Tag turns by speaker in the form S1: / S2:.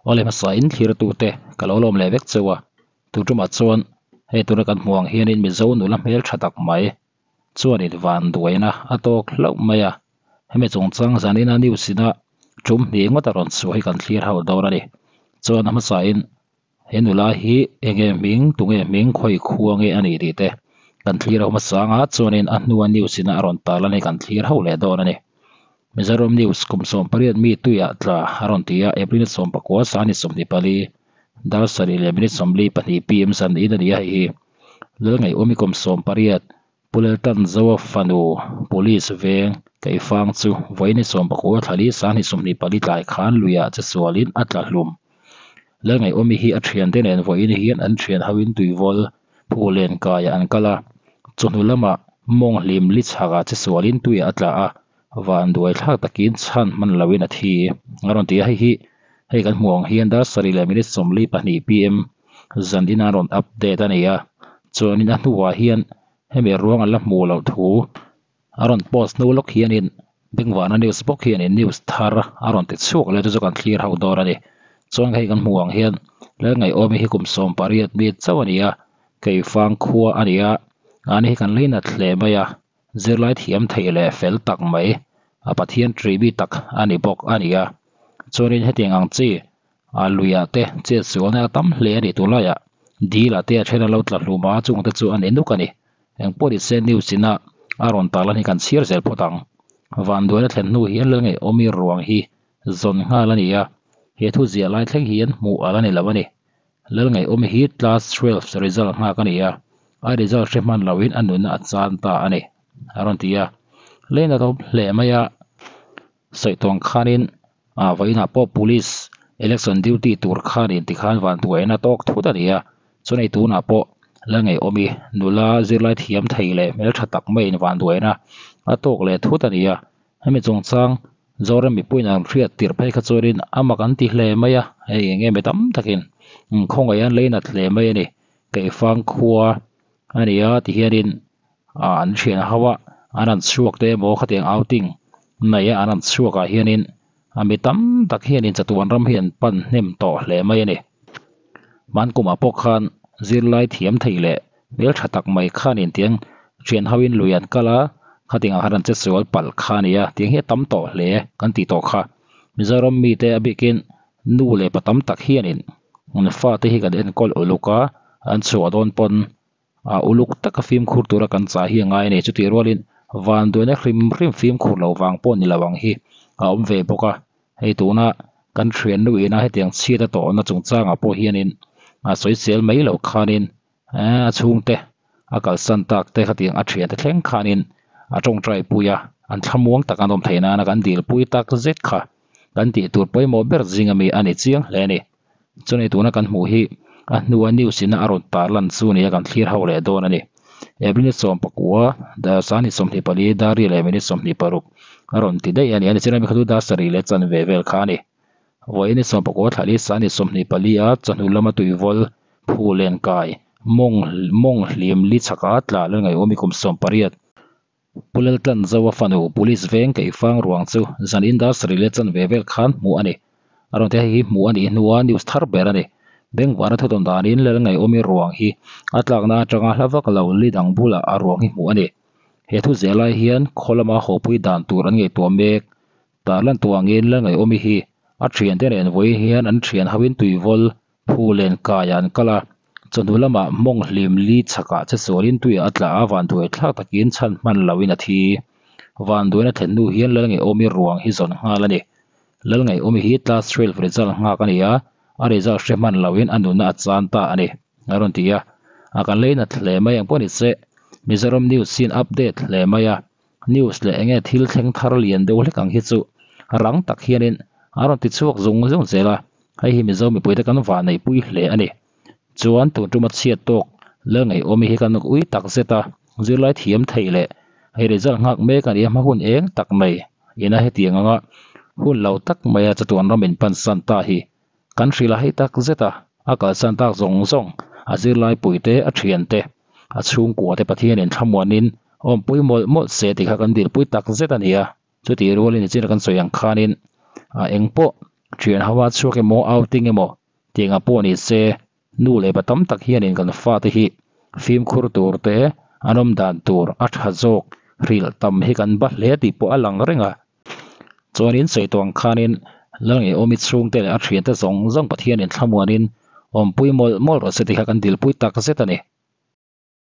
S1: Awle hmasa in thlirtute ka lo lawm leh vek cheu a, tu tumah chuan hei tuna kan hmuh ang hianin Mizo nula hmel tha tak mai chuanin van duaina a tawk hlauh mai a, hemi chungchang zanina news ina tum hnih ngawt a rawn chhuah hi kan thlir ho dawn a ni. Chuan a hmasa in he nula hi enge hming tunge hming khawi khua nge a nih tih te kan thlir ho hmasa ang a, chuanin a hnua news ina a rawn tarlan hi kan thlir ho leh dawn a ni. Mizoram News kum 18 mi tuiah tla a rawn ti a, April 19 sani 24 dar sarih leh minute 42 pm zan in a ni a hei hi. Lalngaihawmi kum 18 Puleltan Zoa fanu Police veng Keifang chu vawiin 19 thlali sani 24 tlai khan luiah che sualin a tla hlum. Lalngaihawmi hi a thiante nen vawiin hian an thian hoin tuivawl Phulen kaiah an kal a, chawhnu lamah mawng hlim li chhakah che sualin tuiah a tla a, van duai thlak takin chhan hman loin a thi. A rawn ti a, hei hi hei kan hmuh ang hian dar sarih leh minute 42 pm zan in an rawn update a ni a, chuanin a hnuah hian hemi ruang an la hmuh loh thu a rawn post hnu lawk hianin Bengvana news bawk hianin news thar a rawn ti chhuak leh chu chu kan thlir ho dawn a ni. Chuan hei kan hmuh ang hian Lalngaihawmi hi kum 18 mi chauh a ni a, Keifang khua a ni a, ani hi kan leinat hle mai a, zirlai thiam theih leh fel tak mai, a Pathian tribi tak a ni bawk a ni a. Chuanin hetiang ang chi a luiah te chet sualna a tam hle a ni tunlaiah dil ah te a then a lo tla hlum a, chungte chu a ni nuk a ni. Engpawh ni se news ina a rawn tarlan hi kan chhiar zel phawt ang. Vanduaina thlen hnu hian Lalngaihawmi ruang hi zawn nghal a ni a, he thu ziah lai thleng hian hmuh a la ni lo a ni. Lalngaihawmi hi class 12 result nghak a ni a, a result hre hman loin a nunna a chan ta a ni, a rawn ti a. Lane a awm hle mai a, sawi tawng khanin ah vawiinah pawh police election duty tur khanin tikhan vantuaina tawk thut a ni a, chunei tunah pawh Lalngaihawmi nula zirlai thiam thei leh hmeltha tak maiin vanduaina a tawk leh thut a ni a, hemi chungchang Zoram mipuiin an hriat tirh phei kha chuanin a mak an ti hle mai a, hei eng nge mi tam takin khawngaih an lei nat hle mai a ni. Keifang khua a ni a tihianin ah an thian ho a, an han chhuak te emaw khatiang outing nei a an han chhuak ah hianin a mi tam tak hianin chatuan ram hi an pan hnem tawh hle mai a ni. Hman kumah pawh khan zirlai thiam thei leh hmeltha tak mai khanin tiang thian hoin lui an kal a, khatiang ah khan an che sual palh kha a ni a, tiang hi a tam tawh hle kan tih tawh kha. Mizoram mite a bikin nu leh pa tam tak hianin fate hi kan enkawl uluk a, an chhuah dawn pawn a uluk taka fimkhur tura kan chah hi a ngai a ni. Chutih rualin vanduaina hrim hrim fimkhur loh vang pawh ni lo ang hi a awm ve bawk a, hei tuna kan thian nu ina hetiang chhiat a tawhna chungchangah pawh hianin a sawisel mai loh khanin a chhungte a kalsan tak te khatiang a thiante thleng khanin a tawngtai pui a, an thlamuang tak an awm theih nana kan dilpui tak zet kha kan tih tur pawimawh ber zing ami a ni chiang hle a ni. Chuni tuna kan hmuh hi a hnua news ina a rawn tarlan chu nia kan thlir ho leh dawn a ni. April ni 19 sani 24 dar leh minute 26 a rawn ti daih a ni. A ni chian ami kha chu dar sarih leh chanve vel kha a ni. Vawiin ni 19 thla li sani 24 a chawhnu lama tuivawl phulen kai mawng mawng hlim li chhaka tla Lalngaihawmi kum 18 Puleltan Zoa fanu Police veng Keifang ruang chu zan in dar sarih leh chanve vel khan hmuh a ni. A rawn ti hei hi hmuh a nih hnua news thar ber a ni. Bengvana thutawn danin Lalngaihawmi ruang hi a tlakna atanga hla vak lo li dang bulah a ruang hi hmuh a ni. He thu zel lai hian khaw lama hawpui dan tur an ngaihtuah mek. Tarlan tuangin Lalngaihawmi hi a thiante nen vawiin hian an thian hoin tuivawl Phulen kaiah an kal a, chawhnu lamah mawng hlim li chhakah che sualin tuiah a tla a, vanduai thlak takin chhan hman loin a thi. Vanduaina thlen hnu hian Lalngaihawmi ruang hi zawn nghal a ni. Lalngaihawmi hi class 12 result nghak a ni a, a result hre hman loin a nunna a chan ta a ni, a rawn ti a. A kan lei nat hle mai ang pawh ni se, Mizoram News hian update hle mai a, news leh enge thil thleng thar lian deuh hlek ang hi chu rang tak hianin a rawn ti chhuak zung zung zel a, hei hi Mizo mipuite kan vah neihpui hle a ni. Chuan tun tuma chhiat tawk Lalngaihawmi hi kan ui tak zet a, zirlai thiam theih leh hei result nghak mek a ni a, hma hun eng tak mai ina hetiang anga hun lo tak maia chatuan ram in pan san ta hi kan hrilh a hei tak zet a, a kalsan tak zawng zawng a zirlai puite a thiante a chhungkua te Pathianin thlamuanin awmpui mawlh mawlh se tih kha kan dilpui tak zet a ni a, chutih rualin nichin kan sawi ang khanin a eng pawh. Thian ho a chhuak emaw outing emaw tih engah pawh ni se nu leh pa tam tak hianin kan fate hi fimkhur tur te an awm dan tur a tha zawk hrilh tam hi kan ba hle tih pawh a lang reng a. Chuanin sawi tawh ang khanin Lalngeiawmi chhungte leh a thiante zawng zawng Pathianin thlamuanin awmpui mawlh mawlh rawh se tih kha kan dilpui tak zet a ni.